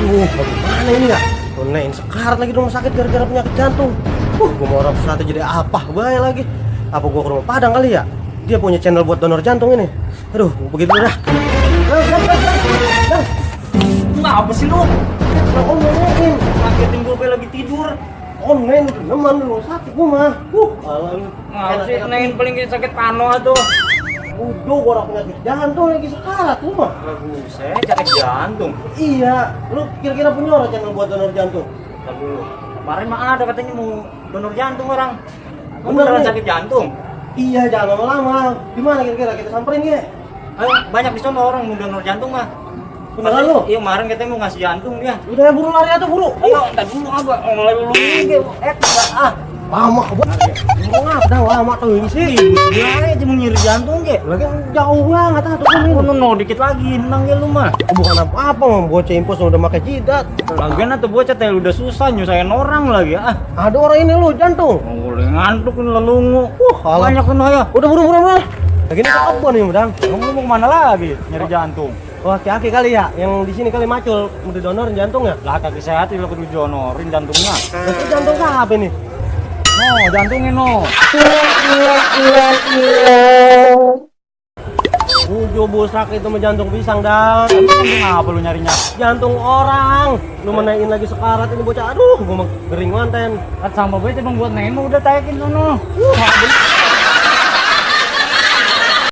Aduh, bagaimana ini ya? Neng sekarat lagi di rumah sakit gara-gara penyakit jantung. Gue mau orang pesawat jadi apa? Bahaya lagi. Apa gue ke rumah Padang kali ya? Dia punya channel buat donor jantung ini. Aduh, begitu dah. Apa sih lu? Nah, om nengein. Ngagetin gue lagi tidur. Om neng, teman lu sakit gue mah. Alam. Ngapa sih nengin paling sakit pano tuh? Udah, gue orang penyakit jantung lagi sekarat lu mah. Saya sakit jantung. Iya, lu kira-kira punya orang channel buat donor jantung? Ntar dulu. Kemarin mah ada katanya mau donor jantung orang. Kamu Bener beneran nih? sakit jantung? Iya, jangan lama-lama. Gimana kira-kira kita samperin ya? Ayo, banyak di sana orang mau donor jantung mah. Beneran lu? Iya, kemarin katanya mau ngasih jantung dia. Udah ya, buru lari atau buru? Ayo, ntar dulu apa? Mulai dulu ini. Lama banget. Ngapa dah lama tuh ini sih? Gila aja mau nyeri jantung ke. Lagi jauh banget ah tuh ini. No, dikit lagi, nang ya lu mah. Bukan apa-apa, mau bocah impos udah pakai jidat. Lagian atau bocah teh udah susah nyusahin orang lagi ah. Ada orang ini lu jantung. Boleh ngantuk nih lelungu. Alah. Banyak kan ya. Udah buru-buru. Lagi ini ke kebun nih, Bang. Kamu mau kemana lagi nyari jantung? Wah, aki-aki kali ya, yang di sini kali macul, mau didonorin jantung ya? Lah kaki sehat lu kudu donorin jantungnya. Berarti jantung apa nih? No, jantungnya no. Ujo busak itu mah jantung pisang, Dan. Jantung apa lu nyarinya? Jantung orang. Lu menaik lagi sekarat ini bocah. Aduh, gua mah gering manten. Kan sama gue bang buat nemu udah tayakin sono.